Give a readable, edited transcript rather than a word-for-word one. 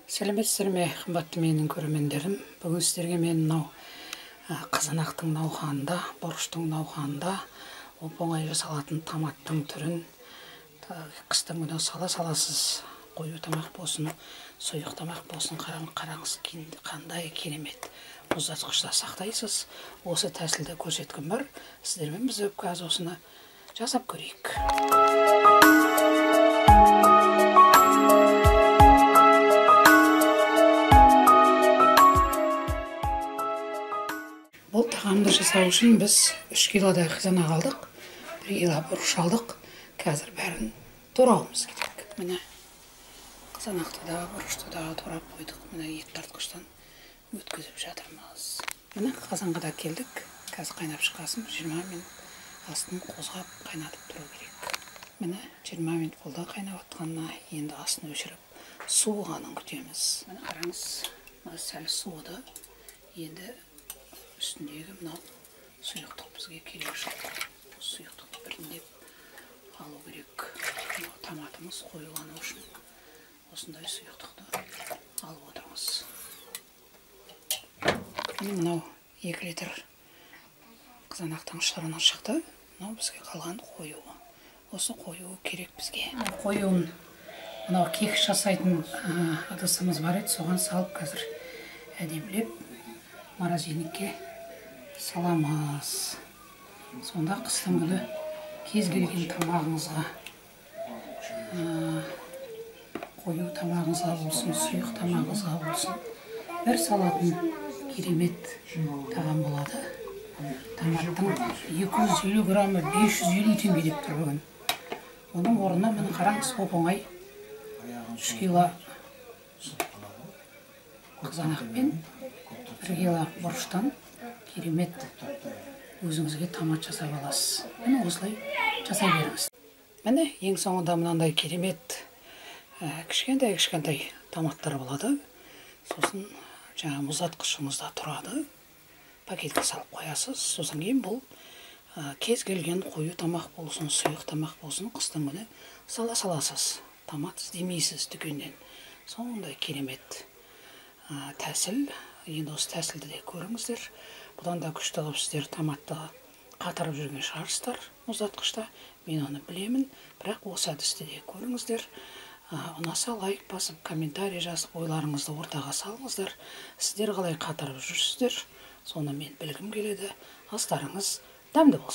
Сәлеметсіздер ме, қымбатты менің көрермендерім. Бүгін сіздерге мен мынау қызанақтың науқанында, бұрыштың науқанында оп-оңай жасалатын томаттың түрін қыстың күні сала саласыз. Қою тамақ болсын, сұйық тамақ болсын, қараңыз қандай керемет. Мұздатқышта сақтайсыз. Осы тәсілді көрсеткім бар. Сіздермен біз қазір осыны жасап көрейік. Бұл тағамды жасау үшін біз 3 килодай қызанақ алдық, 1 кило бұрыш алдық. Қазір бәрін турауымыз керек. Міне қызанақты да, бұрышты да турап қойдық. Міне ет тартқыштан өткізіп жатырмыз. Міне қазанға да келдік. Қазір қайнап шыққасын 20 минут астын қозғап қайнатып тұру керек. Міне 20 минут болды қайнап жатқанына, енді астын өшіріп суығанын күтеміз. Міне қараңыз, мына сәл суыды. Енді үстіндегі мынау сұйықтық бізге керек жоқ. Сұйықтықты біріндеп алу керек. Мынау томатымыз қоюлану үшін осындай сұйықтықты алып отырмыз. Міне мынау 2 литр қызанақтың шырыны шықты. Мынау бізге қалған қоюы. Осы қоюы керек бізге. Қоюын мынау кекіс жасайтын ыдысымыз бар еді, соған салып қазір әдемілеп морозильникке саламыз. Сонда қыстың күні кез келген тамағыңызға, қою тамағыңызға болсын, сұйық тамағыңызға болсын, бір салатын керемет тағам болады. Томаттың 250 граммы 550 теңге деп тұр бүгін. Оның орнына міне қараңыз, оп-оңай 3 кило қызанақ пен 1 кило бұрыштан керемет өзіңізге томат жасап аласыз. Міне осылай жасай беріңіз. Міне ең соңында мынандай керемет кішкентай-кішкентай томаттар болады. Сосын жаңа мұздатқышыңызда тұрады. Пакетке салып қоясыз. Сосын кейін бұл кез келген қою тамақ болсын, сұйық тамақ болсын, қыстың күні сала саласыз. Томат іздемейсіз дүкеннен. Сондай керемет тәсіл. Енді осы тәсілді де көріңіздер. Бұдан да күшті қылып сіздер томатты қатырып жүрген шығарсыздар мұздатқышта. Мен оны білемін, бірақ осы әдісті де көріңіздер. Ұнаса лайк басып, комментарий жазып, ойларыңызды ортаға салыңыздар. Сіздер қалай қатырып жүрсіздер, соны мен білгім келеді. Астарыңыз дәмді болсын.